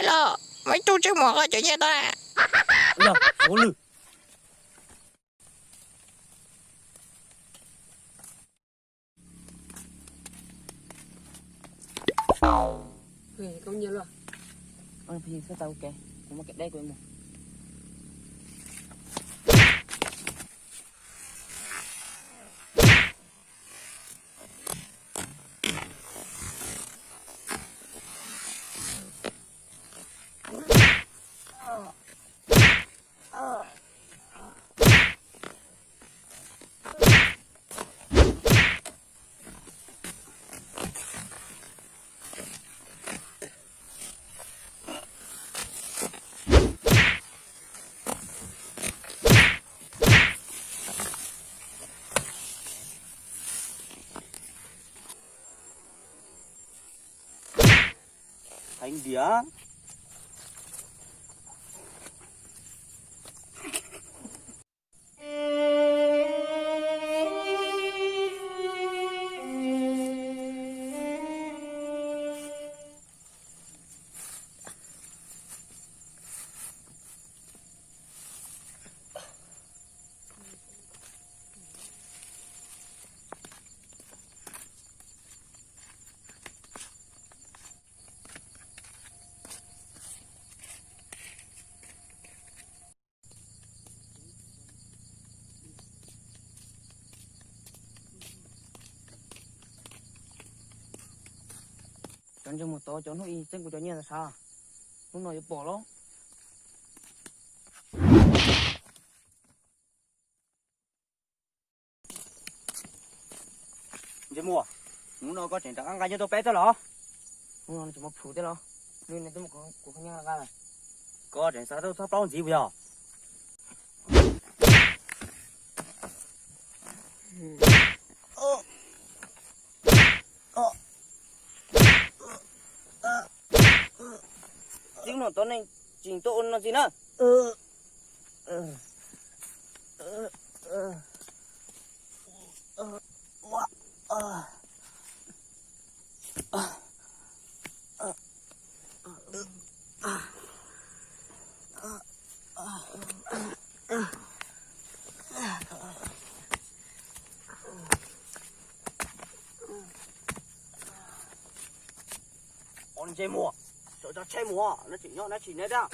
Los, muaj ib tug ntsej muag qhov cov nyiaj tau na. Yog, suav lwm. Koj nyiaj luaj. Pheej txhob tau ke, kuv muaj kev deb kuv mus. Heev tiag. Cov ntsej muag tod cov hnub ib txeeb kuv cov nyiaj ntawd sav, hnub no yuav pom los. Ntsej muag, hnub no koj tseem rov qab nqa nyiaj tuaj peb txoj los? Hnub no tseem muaj plhus tej los? Hnub no twb muab kuv qhov nyiaj nqa lawm. Koj tseem xav tuaj txog plaub ntxiv puas yog? Tib no tod neeg tsis tuaj ua no ntxiv na. Ua ntsej muag, saib cov tsheb muag no tseem nyob dab tsi ne dab.